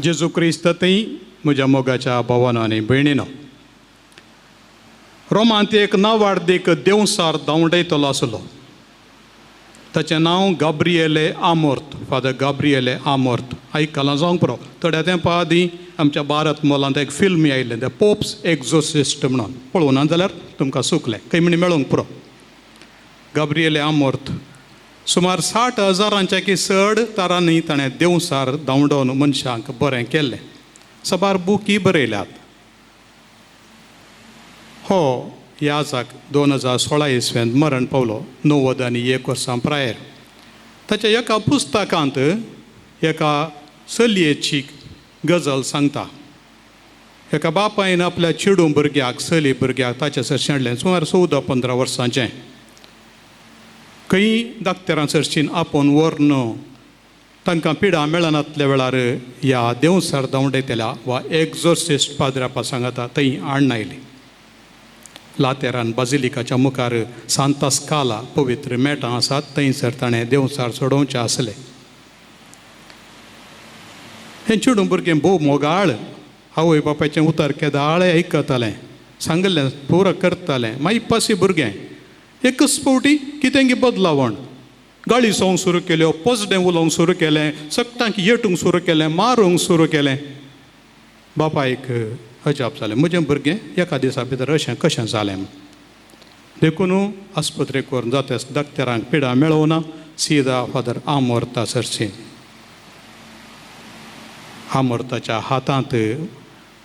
जेजू क्रिस्त थंय म्हज्या मोगाच्या भावानो आनी भयणीनो, रोमांत एक नावार्दीक देंवसार धांवडयतलो आसलो. ताचें नांव गाब्रिएले आमोर्त, फादर गाब्रिएले आमोर्त. आयकलां जावंक पुरो. थोड्या तेंपा आदीं आमच्या भारत मोलांत एक फिल्म आयिल्लें, the pope's exorcist म्हणून. पळोवना जाल्यार तुमकां चुकलें, खंय म्हण मेळोंक पुरो. गाब्रिएले आमोर्त सुमार 60,000 की चड तरांनी ताणें देंवसार धांवडोवन मनशांक बरें केल्लें. साबार बुकी बरयल्यात. हो याजाक 2016 इसवेंत मरण पावलो, 91 वर्सां प्रायर. ताच्या एका पुस्तकांत एका चलयेची गजल सांगता. एका बापायन आपल्या चेडूं भुरग्याक, चली भुरग्याक ताचे सरशीं हाडलें, सुमार 14-15 वर्सांचें. खंय दाक्तेरां सरशीन आपोवन व्हरून तांकां पिडा मेळनातल्या वेळार ह्या देंवसार धांवडयतल्या वा एक्झोर्सिस्ट पाद्रापा सांगता थंय हाडून आयली. लातेरान बाजिलिकाच्या मुखार सांतास्काला पवित्र मेटां आसात, थंयसर ताणें देंवसार सोडोवचें आसलें. हें चेडूं भुरगें भोव मोगाळ, आवय बापायचें उतर केदाळे आयकतालें, सांगिल्लें पुरो करतालें. मागीर पासी भुरगें एकच फावटी कितें बदलावण, गाळी सोवंक सुरू केल्यो, पोजडें उलोवंक सुरू केलें, सगटांक येटूंक सुरू केलें, मारूंक सुरू केलें. बापायक अजाप जालें, म्हजें भुरगें एका दिसा भितर अशें कशें जालें. देखून आस्पत्रेक व्हरून जाता दाक्तेरांक पिडा मेळोवना, सीधा फादर आमोर्ता सरशीं. आमोर्ताच्या हातांत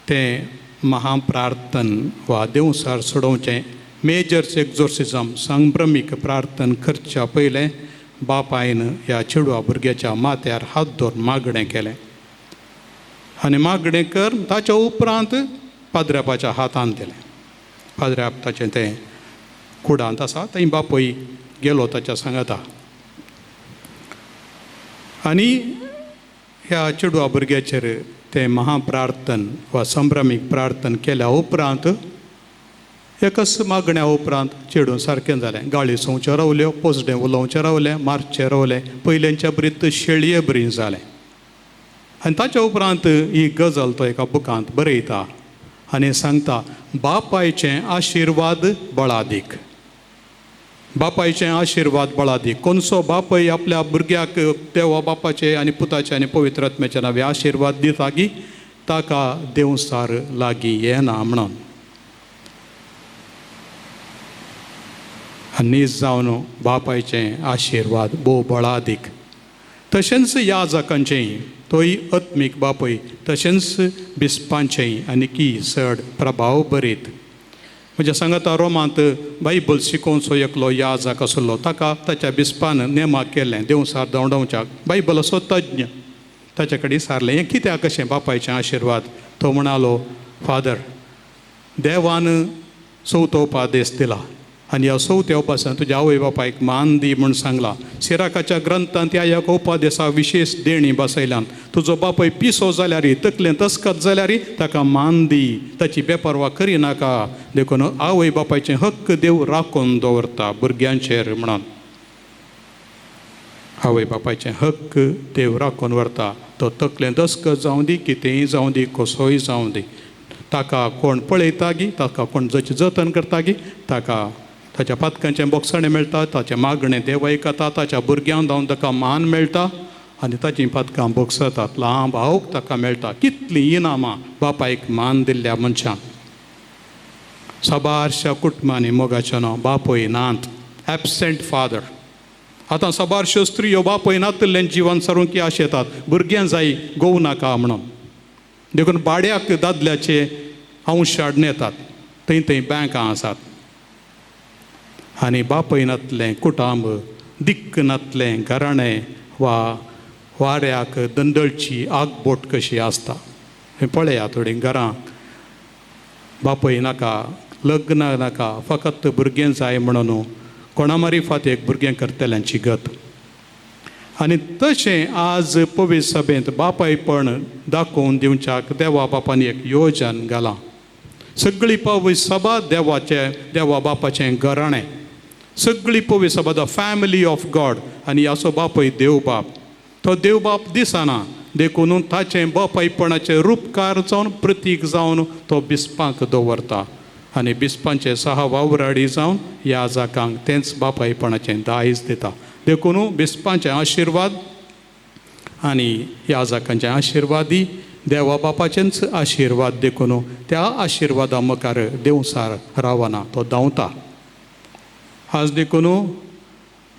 तें महाप्रार्थन वा देंवसार सोडोवचें मेजर्स एक्झोर्सिजम संभ्रमीक प्रार्थन करच्या पयलें बापायन ह्या चेडवा भुरग्याच्या माथ्यार हात दवरून मागणें केलें आनी मागणें कर ताच्या उपरांत पाद्र्यापाच्या हातान दिलें. पाद्र्याप ताचें तें कुडांत आसा, थंय बापूय गेलो ताच्या सांगाता. आनी ह्या चेडवा भुरग्याचेर तें महाप्रार्थन वा संभ्रमीक प्रार्थन केल्या उपरांत एकच मागण्या उपरांत चेडूं सारकें जालें. गाळी सोवच्यो रावल्यो, पोजडें उलोवचें रावलें, मारचें रावलें, पयल्यांच्या बरीत शेळये बरी जालें. आनी ताच्या उपरांत ही गजल तो एका बुकांत बरयता आनी सांगता, बापायचें आशिर्वाद बळादीक, बापायचें आशिर्वाद बळादीक. कोणसो बापय आपल्या भुरग्याक देवा बापाचे आनी पुताचे आनी पवित्र आत्म्याचे नांवे आशिर्वाद दिता की ताका देंवसार लागीं येना म्हणून. नीज जावन बापायचें आशिर्वाद भोव बळादीक. तशेंच याजकांचेंय, तोय आत्मीक बापूय, तशेंच बिस्पांचेंय आनी की चड प्रभाव बरीत. म्हज्या सांगाता रोमांत बायबल शिकोवचो एकलो याजक आसलो, ताका ताच्या बिस्पान नेमाक केलें देंवसार धांवडावच्याक. बायबल असो तज्ञ, ताच्या कडेन सारलें हें कित्याक कशें बापायचें आशिर्वाद. तो म्हणालो, फादर, देवान चवथो उपादेश दिला आनी ह्या चवथ्या उपासान तुज्या आवय बापायक मान दी म्हूण सांगलां. सिराकाच्या ग्रंथांत ह्या एका उपादेसा विशेश देणी बसयल्यान. तुजो बापूय पिसो जाल्यार, तकलें तस्कत जाल्यार ताका मान दी, ताची बेपर्वा करिनाका. देखून आवय बापायचें हक्क देव राखून दवरता भुरग्यांचेर म्हणून. आवय बापायचें हक्क देव राखून व्हरता. तो तकलें दस्कत जावं दी, कितेंय जावं दी, कसोय जावं दी, ताका कोण पळयता गी, ताका कोण जतन करता गी, ताका ताच्या पातकांचें बोगसाणें मेळटा, ताचें मागणें देव आयकता, ताच्या भुरग्यांक धांवन ताका मान मेळटा आनी ताचीं पातकां बोगसतात. लांब आवक ताका मेळटा. कितलीं इनामां बापायक मान दिल्ल्या मनशांक. साबारश्या कुटुंबांनी मोगाच्या नांव बापूय नात, एबसेंट फादर. आतां साबारश्यो स्त्रियो बापूय नातिल्लें जिवन सारूंक की आशेतात, भुरग्यां जाय गोव नाका म्हणून. देखून भाड्याक दादल्याचे अंश हाडून येतात, थंय थंय बँकां आसात. आनी बापूय नातलें कुटांब, दिक्क नातलें घराणें वा वाऱ्याक दंदळची आगबोट कशी आसता. हें पळया थोडीं घरां बापूय नाका, लग्न नाका, फकत भुरगें जाय म्हणून कोणा मारिफात एक भुरगें करतल्यांची गत. आनी तशें आज पवित्र सभेंत बापायपण दाखोवन दिवच्याक देवा बापान एक योजन घालां. सगळी पवित्र सभा देवाचें, देवा बापाचें घराणें. सगळी पवित्र सभा the family of God. आनी हाचो बापूय देवबाप. तो देवबाप दिसना, देखून ताचें बापायपणाचें रुपकार जावन प्रतीक जावन तो बिस्पांक दवरता आनी बिस्पांचे सहा वावराडी जावन ह्या जाकांक तेंच बापायपणाचें दायज दिता. देखून बिस्पांचे आशिर्वाद आनी ह्या जाकांचे आशिर्वादी देवा बापाचेंच आशिर्वाद. देखून त्या आशिर्वादा मुखार देवसार रावना, तो धांवता. आज देखून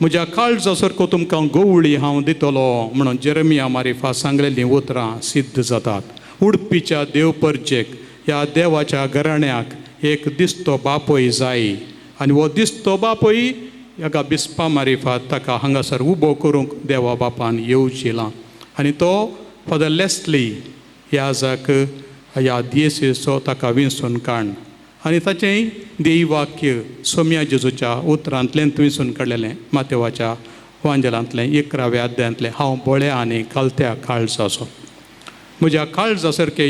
म्हज्या काळजा सारको तुमकां गवळी हांव दितलो म्हणून जेरेमिया मारिफा सांगलेलीं उतरां सिद्ध जातात. उडपीच्या देव परजेक ह्या देवाच्या घराण्याक एक दिस्तो बापय जाय आनी हो दिस्तो बापय एका बिस्पा मारिफात ताका हांगासर उबो करूंक देवा बापान येवजिलां. आनी तो फादर लेस्ली ह्या जाक ह्या दियेसीचो ताका विंचून काड आनी ताचें देवाक्य सोम्या जेजूच्या उतरांतल्यान विंचून काडलेलें मातेवाच्या वांजेलांतलें 11व्या अध्यायांतलें हांव बोळ्या आनी कालत्या काळजाचो म्हज्या काळजा सारके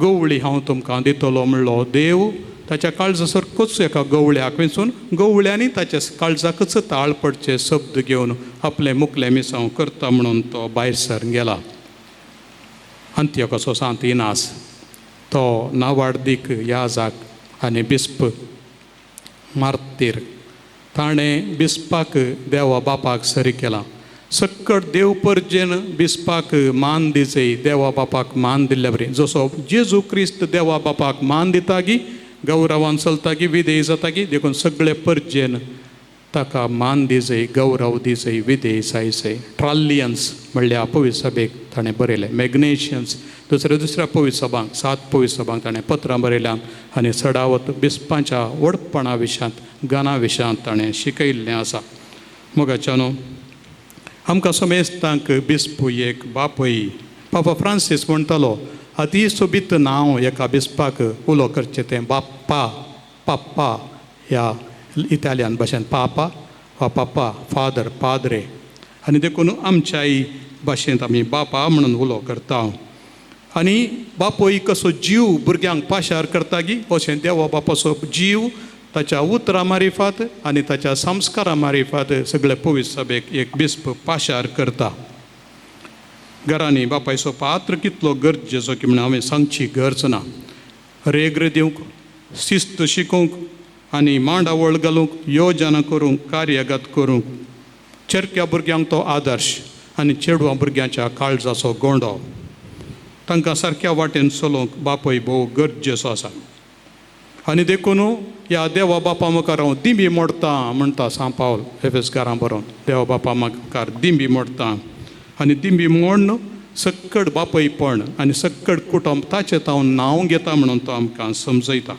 गवळी हांव तुमकां दितलो म्हणलो देव. ताच्या काळजा सारकोच एका गवळ्याक विंचून गवळ्यांनी ताच्या काळजाकच ताळ पडचे शब्द घेवन आपलें मुकलें मिसांव करता म्हणून तो भायर सर गेला. अंत्योकाचो सांत इनास तो नावाडदीक याजाक आनी बिस्प मार्तीर ताणें बिस्पाक देवा बापाक सरी केला. सक्कड देव परजेन बिस्पाक मान दिजय देवा बापाक मान दिल्ल्या बरी जसो जेजू क्रिस्त देवा बापाक मान दितागी गौरवान चलतागी विधेय जातागी देखून सगळे परजेन ताका मान दिजय गौरव दिजय विधेय जायजय. ट्रालियन्स म्हणल्या पवित्र सभेक ताणें बरयलें. मॅग्नेशियन्स दुसऱ्या दुसऱ्या पवित्र सभांक 7 पवित्र सभांक ताणें पत्रां बरयल्यान आनी चडावत बिस्पांच्या व्हडपणा विशयांत गाना विशयांत ताणें शिकयल्लें आसा. मोगाच्यानो आमकां समेस्तांक बिस्प एक बापय. पापा फ्रांसीस म्हणटालो अती सोबीत नांव एका बिस्पाक उलो करचें तें बाप्पा पाप्पा ह्या इटालियन भाशेन पापा वा पापा फादर पाद्रे आनी देखून आमच्याय भाशेंत आमी बापा म्हणून उलो करता. आनी बापूय कसो जीव भुरग्यांक पाशार करता गी अशें देवा बापाचो जीव ताच्या उतरां मारिफात आनी ताच्या संस्कारां मारिफात सगळे पवित्र सभेक एक बिस्प पाशार करता. घरांनी बापायचो पात्र कितलो गरजेचो की म्हणून हांवें सांगची गरज ना. रेग्र दिवंक शिस्त शिकोवंक आनी मांडावळ घालूंक योजना करूंक कार्यगत करूंक चेरक्या भुरग्यांक तो आदर्श आनी चेडवां भुरग्यांच्या काळजाचो गोंडो. तांकां सारक्या वाटेन चलोवंक बापूय भोव गरजेचो आसा. आनी देखून ह्या देवा बापा मुखार हांव दिंबी मोडटा म्हणटा सांत पावल एफेसकारां बरोवन देवा बापा मुखार दिंबी मोडटा आनी दिंबी मोडून सक्कड बापयपण आनी सक्कड कुटुंब ताचें हांव नांव घेता म्हणून तो आमकां समजयता.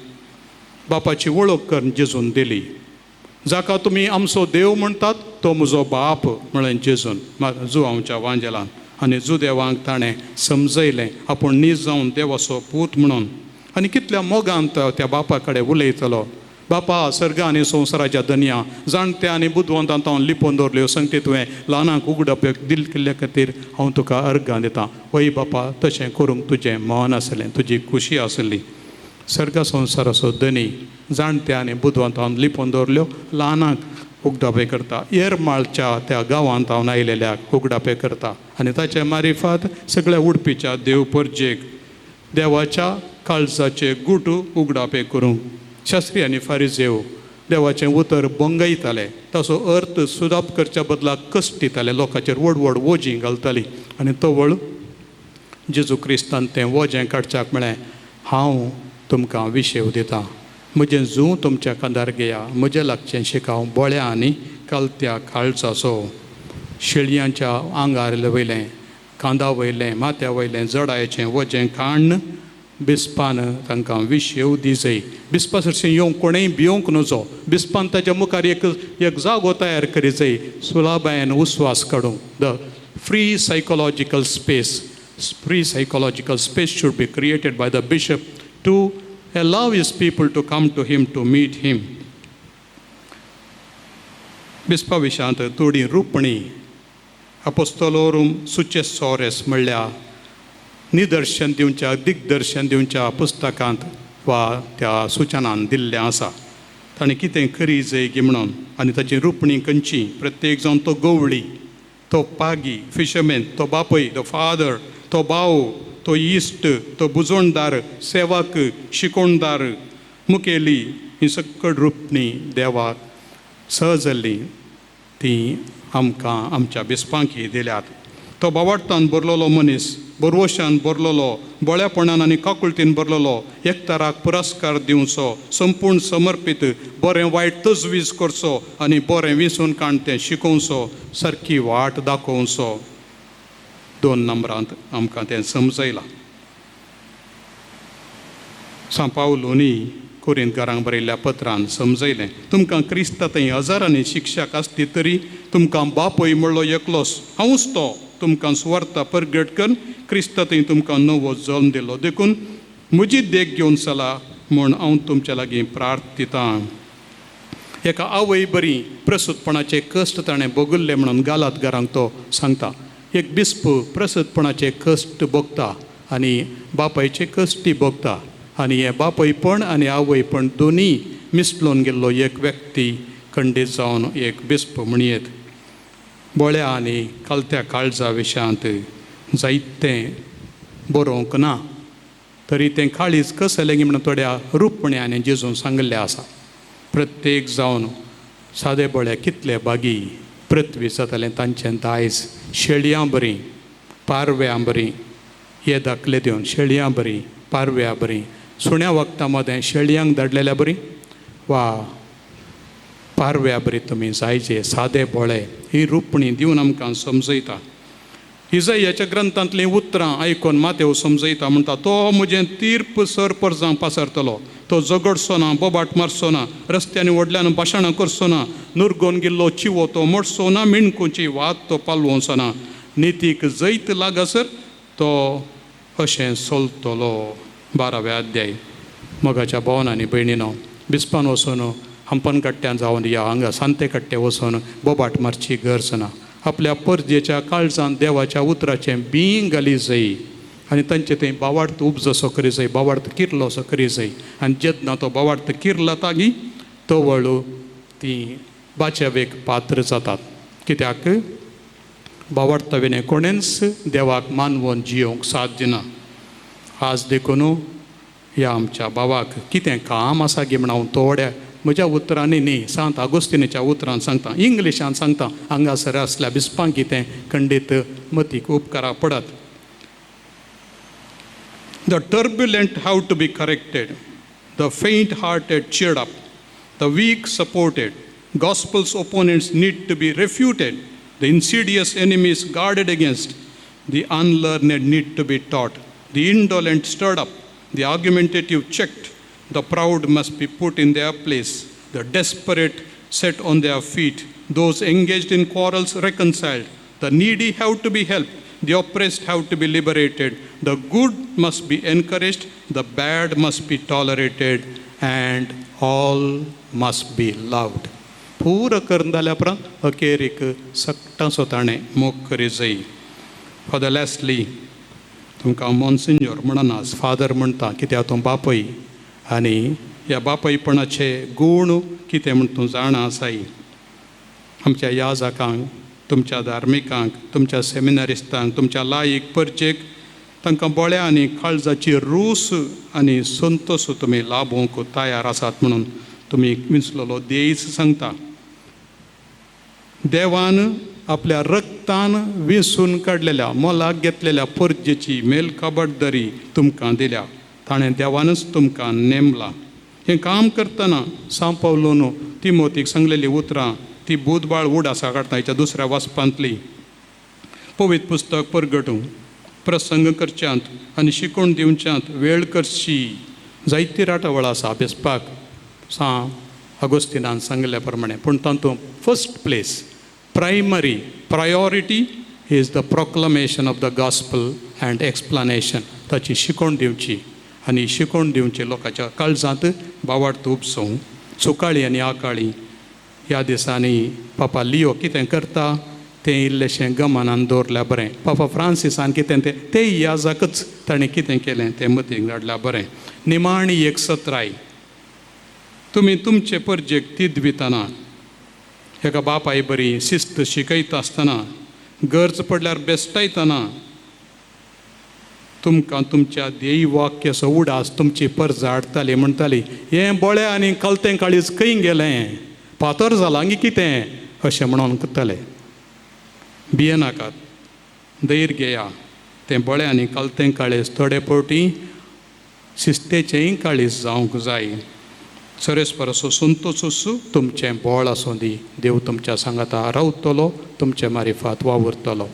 बापाची वळख करून जेजून दिली. जाका तुमी आमचो देव म्हणटात तो म्हजो बाप म्हळें जेजून जुवांवच्या वांजेलान आनी जुदेवांक ताणें समजयलें आपूण नीज जावन देवाचो पूत म्हणून. आनी कितल्या मोगान तो त्या बापा कडेन उलयतलो. बापा सर्ग आनी संवसाराच्या दनया जाणट्या आनी बुदवंतांत हांव लिपोवन दवरल्यो संगती तुवें ल्हानांक उगडप दिल केल्ल्या खातीर हांव तुका अर्गां दितां. वय बापा तशें करूंक तुजें मन आसलें तुजी खुशी आसली. सर्ग संवसाराचो दनी जाणट्या आनी बुदवंतान लिपोवन दवरल्यो ल्हानांक उगडापे करता. येरमाळच्या त्या गांवांत हांव आयलेल्याक उगडापे करता आनी ताचे मारिफात सगळ्या उडपीच्या देव परजेक देवाच्या काळजाचे गुट उगडापे करूंक शास्त्री आनी फारिजेव देवाचें उतर बंगयताले ताचो अर्थ सुदाप करच्या बदलाक कश्ट दिताले लोकांचेर व्हड व्हड वोजीं घालतालीं. आनी तवळ जेजू क्रिस्तान तें वजें काडच्याक म्हळें हांव तुमकां विशेव दितां म्हजें जूं तुमच्या खांदार घेया म्हजें लागचें शिकाव बोळ्या आनी कालत्या काळजाचो शेळयांच्या आंगार वयलें कांदा वयलें माथ्या वयलें जडायचें वजें काण्ण बिस्पान तांकां विशेव दिजय. बिस्पा सरशीं येवंक कोणेय भियोंक नजो. बिस्पान ताच्या मुखार एक एक जागो तयार करी जाय सुलाबायन उस्वास काडूंक. The free psychological space, free psychological space should be created by the bishop to allow his people to come to him to meet him. बिस्पा Vishant थोडी रुपणी अपोस्तलोरूम सुचेसोरेस म्हणल्या निदर्शन दिवच्या दिग्दर्शन दिवच्या पुस्तकांत वा त्या सुचनान दिल्लें आसा. ताणें कितें करी जाय की म्हणून आनी ताची रुपणी खंयची प्रत्येक जावन तो गवळी तो पागी फिशरमॅन तो बापूय the father तो भाव, तो इश्ट, तो बुजवणदार, सेवक, शिकोणदार, मुखेली, ही सकळ रुपणी देवाक सहजल्ली ती आमकां आमच्या बिस्पांकी दिल्यात. तो बावाडतान भरलेलो मनीस, बरवशान भरलेलो, बळ्यापणान आनी काकुळतीन भरलेलो, एकताराक पुरस्कार दिवचो, संपूर्ण समर्पीत, बरें वायट तजवीज करचो आनी बरें विंचून काण तें शिकोवचो, सारकी वाट दाखोवचो. 2 नंबरांत आमकां तें समजयलां. सांव पावलूनी कोरिंतकारांक बरयल्ल्या पत्रान समजयलें, तुमकां क्रिस्ता थंय हजारांनी शिक्षक आसती तरी तुमकां बापूय म्हणलो एकलोच, हांवूच तो तुमकां सुवार्ता परगट करून क्रिस्ता थंय तुमकां नवो जल्म दिलो, देखून म्हजी देख घेवन चला म्हूण हांव तुमच्या लागीं प्रार्थितां. एका आवय बरी प्रसूतपणाचे कश्ट ताणें भोगल्ले म्हणून गालात घरांक तो सांगता. एक बिस्प प्रसूतपणाचे कश्ट भोगता आनी बापायचे कश्टी भोगता आनी हें बापयपण आनी आवयपण दोनी मिसळून गेल्लो एक व्यक्ती खंडीत जावन एक बिस्प म्हणयेत. बोळ्या आनी कालत्या काळजा विशयांत जायतें बरोवंक ना तरी तें काळीज कसलें म्हणून थोड्या रुपण्यानी जेजून सांगिल्लें आसा. प्रत्येक जावन सादे बोळे कितले बागी पृथ्वी जातालें तांचें दायज शेळयां बरीं, पारव्यां बरीं, हे दाखले दिवन शेळयां बरीं, पारव्या बरीं, सुण्या वखदां मदें शेळयांक धाडलेल्या बरीं वा पारव्या बरी तुमी जायचे सादे बोळे ही रुपणी दिवन आमकां समजयता. इजयाच्या ग्रंथांतलीं उतरां आयकून मातेव समजयता, म्हणटा तो म्हजें तीर्प सर परजां पासरतलो, तो झगडचो ना, बोबाट मारचो ना, रस्त्यांनी व्हडल्यान भाशणां करचो ना, नुरगोन गेल्लो चिवो तो मोडचो ना, मिणकुची वात तो पालवचो ना, नितीक जैत लागसर तो अशें चलतलो. 12व्या अध्याय. मोगाच्या भोवन आनी भयणीनो, बिस्पान वचून हंपन कट्ट्यान जावन या हांगा सांते कट्टे वचून बोबाट मारची गरज ना. आपल्या परजेच्या काळजान देवाच्या उतराचें बीं घाली जाय आनी तांचे थंय बावार्थ उपजसो करी जाय, बावार्थ किरलोसो करी जाय आनी जेन्ना तो बावार्थ किरला तागी तवळू ती बाच्यावेक पात्र जातात. कित्याक बावार्थ विणें कोणेंच देवाक मानवोन जियोवंक साथ दिना. आज देखून ह्या आमच्या भावाक कितें काम आसा गी म्हण हांव थोड्या म्हज्या उतरांनी न्ही सांत आगोस्तिनाच्या उतरान सांगता, इंग्लिशान सांगता, हांगासर आसल्या बिस्पांक कितें खंडीत मतीक उपकारा पडत. The turbulent have to be corrected, the faint hearted cheered up, the weak supported, gospel's opponents need to be refuted, the insidious enemies guarded against, the unlearned need to be taught, the indolent stirred up, the argumentative checked, the proud must be put in their place, the desperate set on their feet, those engaged in quarrels reconciled, the needy have to be helped, the oppressed have to be liberated, the good must be encouraged, the bad must be tolerated, and all must be loved. पूरो करून जाल्या उपरांत अखेरीक सगटांचो ताणें मोग करी जाय. Father Leslie, तुमकां मोन्सिंजोर म्हणनास, father म्हणटा, कित्याक तूं बापय आनी ह्या बापयपणाचे गूण कितें म्हण तूं जाणा आसाय. आमच्या याजकांक, तुमच्या धार्मिकांक, तुमच्या सेमिनारिस्तांक, तुमच्या लायक परचेक तांकां बोळ्या आनी काळजाची रूस आनी संतोश तुमी लाभोवंक तयार आसात म्हणून तुमी विंचलेलो देश सांगता. देवान आपल्या रक्तान विसून काडलेल्या मोलाक घेतलेल्या परजेची मेल खबरदारी तुमकां दिल्या, ताणें देवानूच तुमकां नेमलां. हें काम करतना सांव पावलून तिमोतीक सांगलेलीं उतरां ती बुधबाळ उडासा काडटा हेच्या दुसऱ्या वाचपांतली. पवित्र पुस्तक परगटूं, प्रसंग करच्यांत आनी शिकोवन दिवच्यांत वेळ करची जायती राटावळ आसा अभ्यासपाक सांव आगोस्तिनान सांगिल्ल्या प्रमाणे, पूण तातूंत first place primary priority is the proclamation of the gospel and explanation. ताची शिकोवन दिवची आनी शिकोवन दिवची लोकांच्या काळजांत बावार्थ उपसोवं. सुकाळी आनी आकाळी ह्या दिसांनी पापा लियो कितें करता तें इल्लेशें गमनान दवरल्यार बरें. पापा फ्रांसिसान कितें तें तें याजाकच ताणें कितें केलें तें मतीक धाडल्यार बरें. निमाणी एक सत्राय, तुमी तुमचे परजेक तिदवितना एका बापाय बरी शिस्त शिकयता आसतना, गरज पडल्यार बेस्टायतना, तुमकां तुमच्या ध्येय वाक्याचो उडास तुमची परजा हाडटाली, म्हणटाली हें बोळे आनी कलतें काळीज खंय गेलें, फातर जालां गी कितें अशें म्हणून करताले. भियेनाकात, धैर्य घेया. तें बळें आनी कलतें काळीज थोडे फावटी शिस्तेचेंय काळीज जावंक जाय. सरेस्परसो संतोस तुमचें बळ आसूं दी. देव तुमच्या सांगाता रावतलो, तुमचे मारिफात वावुरतलो.